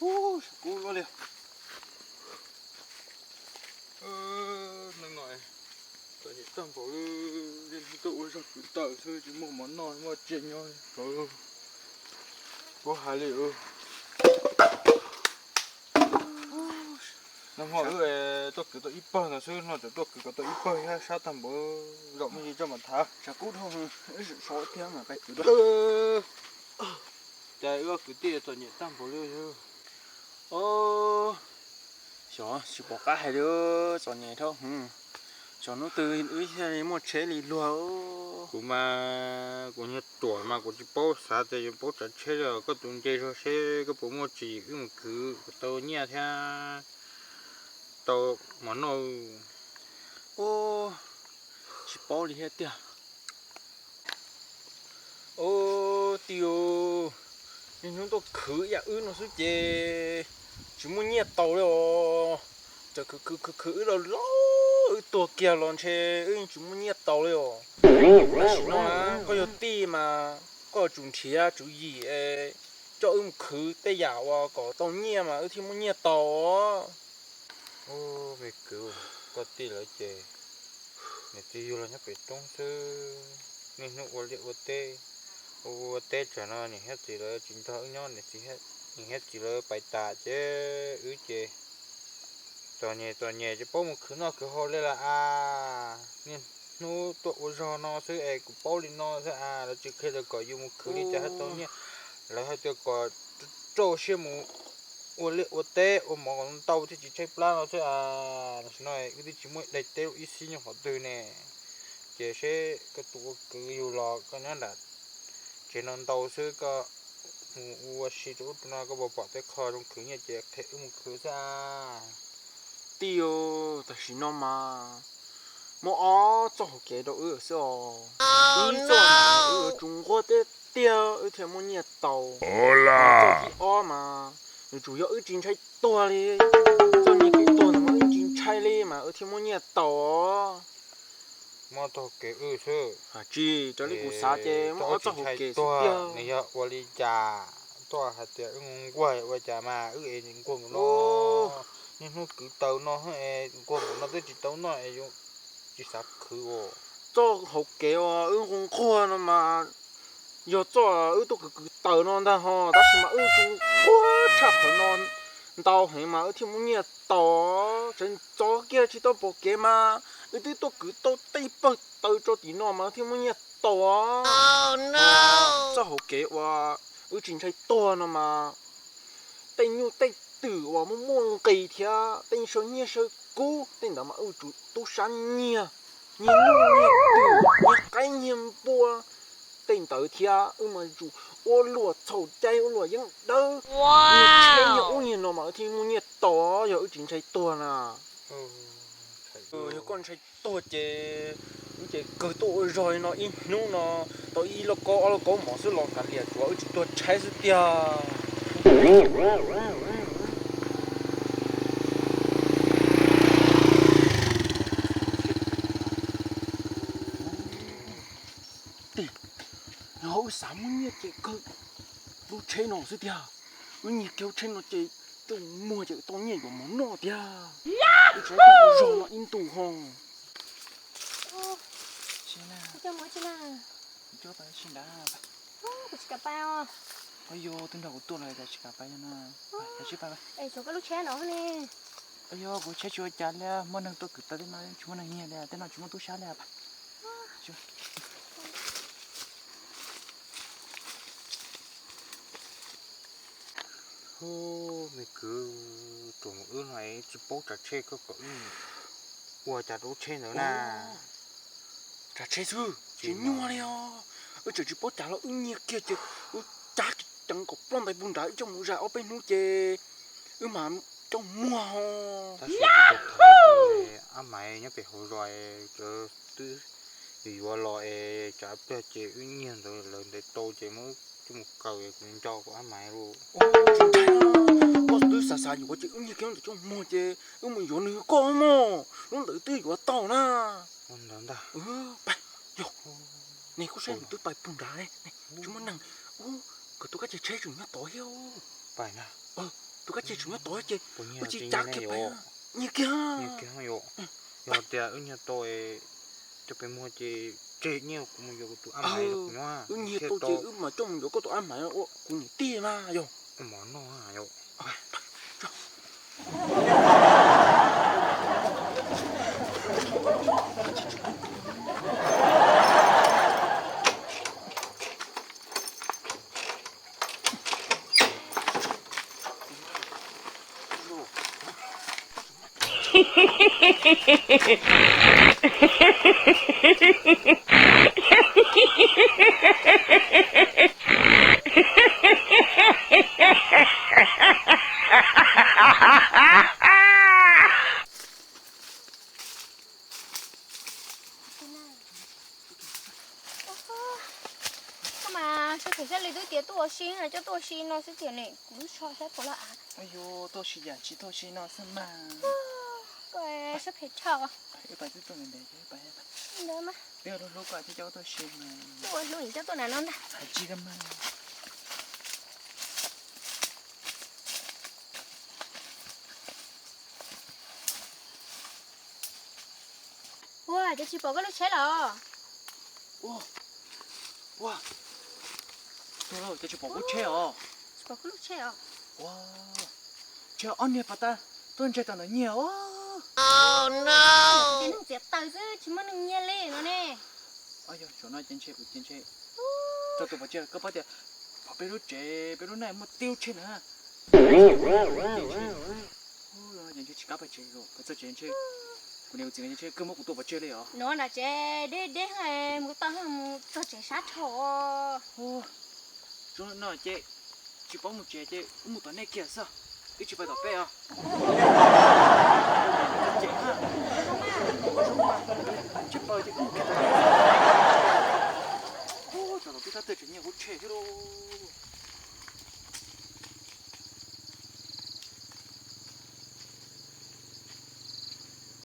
Ub, kub luaj li. Neej no txom nyem tag npaum li, tuaj ua zog kwv tawm xwb tsis muaj mov noj muaj tsev nyob. Kuv hais li, nag hmo wb tuaj kwv tau ib pawg ntawd xwb, no tseem tuaj kwv kom tau ib pawg thiab, sab tag npaum, zaum me ntsis tso mam tham. Tsam kub dhau, wb so tiag mas pais kwv dua. Cas wb kwv tij txom nyem tag npaum li. Xyov tsis pom qab hais li, txom nyem dhau. Xyov hnub twg wb thiaj li muaj tsheb li luag. Kuv mas kuv niag ruam mas kuv tsis paub xav tias yuav paub tsav tsheb li. Koj tus nce zog seb koj puas muaj tsim wb mus khwv kom tau nyiaj thiab tau mov noj. Ub, tsis paub li thiab tiag. Ub, tij, niaj hnub tuaj khwv ib yam wb no xwb ces tsis muaj nyiaj tau li os. Txawm khwv khwv khwv khwv wb los los wb tuag kiag los ntshe wb yeej tsis muaj nyiaj tau li os. Tam sim no koj yog tij mas koj tsum nrhiav tswv yim es coj wb mus khwv tej yam uas kom tau nyiaj mas wb thiaj muaj nyiaj tau. Ub, me kwv, koj tij lawv ces niam txiv yug los nyob pem roob xwb, niaj hnub ua liaj ua teb, ua ua teb tsam no niam thiab txiv lawv tsis nrog wb nyob, niam thiab txiv lawv pais tas ces wb ces txom nyem txom nyem tsis paub mus khwv noj khwv haus li lawm as. Niaj hnub tuaj ua zog no xwb es kuv paub li no xwb as, lawv tsis qhia tias kom yus mus khwv li cas thiaj tau nyiaj, lawv hais tias kom rau siab mus ua liaj ua teb ua mov kom ntau thiaj tsis tshaib plab no xwb as. Tam sim no wb twb tsis muaj daim teb ib xib nyob qhov twg ne, ces seb koj tus ua kwv yug los koj nyob nram tsev no ntau xwb, koj mus ua si rau ub rau no koj puas pom tej qho zoo khwv nyiaj ces qhia wb mus khwv xwb as. Tij, tam sim no mas muaj ob txoj hauv kev rau wb xwb os. Ib txoj mas wb yuav tsum nquag tiag tiag wb thiaj muaj nyiaj tau. Txoj thib ob mas yuav tsum yog wb tsis ntshai tuag li, txoj nyiaj kev tuag ntawd mas wb tsis ntshai li mas wb thiaj muaj nyiaj tau os. Muaj txoj hauv kev wb xwb. Tsis raws li kuv xav ces muaj ob txoj hauv kev xwb tiag. Nws yog ua li cas? Tuaj hais tias wb nquag ua cas mas wb es nquag mus no, niaj hnub kwv taws no es nquag mus no twb tsis tau noj es yuav tsis xav khwv os. Txoj hauv kev uas wb nquag nquag no mas yog txoj wb tuaj kwv kwv taws no ntag ho, tab sis mas wb tsis nquag tshaj qhov no ntau heev mas wb thiaj muaj nyiaj tau. Tseem txov kiag tsis tau pom kev mas wb twb tuaj kwv tau tej pawg taws tso tim no mas wb thiaj muaj nyiaj tau. Txoj hauv kev uas wb tsis ntshai tuag no mas tej nyuj tej twm uas muaj muaj nqis thiab tej saw nyiaj saw kub tej ntawd mas wb tsum tub sab nyiag, nyiag nyuj nyiag twm nyiag qaib nyiag npua, tej ntawd thiab wb mas tsum ua luam txhaum cai ua luam yeeb dawb, nyiag tsheb nyiag ub nyiag no mas wb thiaj muaj nyiaj tau, yog wb tsis ntshai tuag na. Yog koj ntshai tuag ces wb ces kawg tuaj ua zog li no ib hnub no tau ib lauj kaub ob lauj kaub mov xwb los kav liam, tsuav wb tsis tuag tshaib xwb tiag. Tij, yog wb xav muaj nyiaj ces kawg lub tsheb no xwb tiag. Wb nyiag kiag lub tsheb no ces coj muag ces tau nyiaj yuav mov noj tiag. Wb tsis tau ua zog no ib ntus ho. Kuv tsis kam pais os. Yog tus nrog kuv tuaj los cas tsis kam pais no na. Pais sib pais. Es koj lub tsheb no ne? Yog kuv tsheb tsis ua cas li, muaj neeg tuaj kwv taws tej no tsis muaj neeg nyiag li, tej no tsis muaj tub sab li pais. Hu, me kwv, tsuas mus wb no tsis paub tsav tsheb, koj kom wb ua cas rau lub tsheb ntawd na. Tsav tsheb xwb tsis nyuaj li os. Wb tseem tsis paub cas los wb nyiag kiag ces wb cav ceev kom ploj ntais puag nrad, wb coj mus zais ob peb hnub ces wb mam coj muag ho. Tab sis kuv tham ab Maiv nyob pem hauv zos, twb yuav los es tsam pliag ces wb nyiag ntawd lawv ntes tau ces muab coj mus kaw, kuv nco kuv ab Maiv lauj. Koj twb xav xav yuav ces wb nyiag kiag ntawm coj muag ces wb mus yuav nws koj mog, lub ntawd twb yuav tau na. Ntawd ntag. Pais, yog, ne kuj saib nws twb pais puag nrad ne, tsis muaj neeg. Ub, kom tus kab cia tsheb tseem nyob tod thiab. Pais na. Tus kab tseg tseem nyob tod ces wb tsis cav kiag pem, nyiag kiag. Yog tias wb nyiag tau coj pem muag ces tseg nyiaj kuv mus yuav kuv tus ab maiv los kuv nyob. Wb nyiag tau ces wb mam coj mus yuav koj tus ab maiv ua kuv niam tij mas yog. Ua mov noj yom. Koj mas siab phem thiaj li twb tias tuaj ua si, coj tuaj ua si no xwb tiag ne, kuv lub tsho saib puas loj av. Tuaj ua si yam tsis tuaj ua si no xwb mas. Koj siab phem tshaj. Ntawd mas. Ua hlub coj tuaj nram no ntag. Ua cas tsis pom koj lub tsheb los? Ua, ua, ua, cas tsis pom kuv tsheb os? Tsis pom koj lub tsheb os? Ua, ntshe ob niag pas tas tuaj ntseg tom ntawm nyiag os. Ces neeg txiav taws xwb tsis muaj neeg nyiag li no ne. Yog zaum no ces ntshe kuv ces ntshe tso tus pov tseg, koj paub tias pom peb lub tsev peb lub neej muaj tib lub tsheb na. Ces ntshe tsis kam pais tsev, pais txog tsev ntshe kuv niam kuv txiv ntshe kawg muab kuv tua pov tseg li os. Nuav nram tsev deb deb mus tau mus txog tsev sab dhau. Zoo no ces tsis paub mus tsev ces wb mus tom nej kiag xwb, wb tsis pais tom peb os. Ces ha, tsis pais ces wb mus kiag tom nej. Ua, tsam tom peb tab tom tseem nyiag kuv tsheb thiab lauj.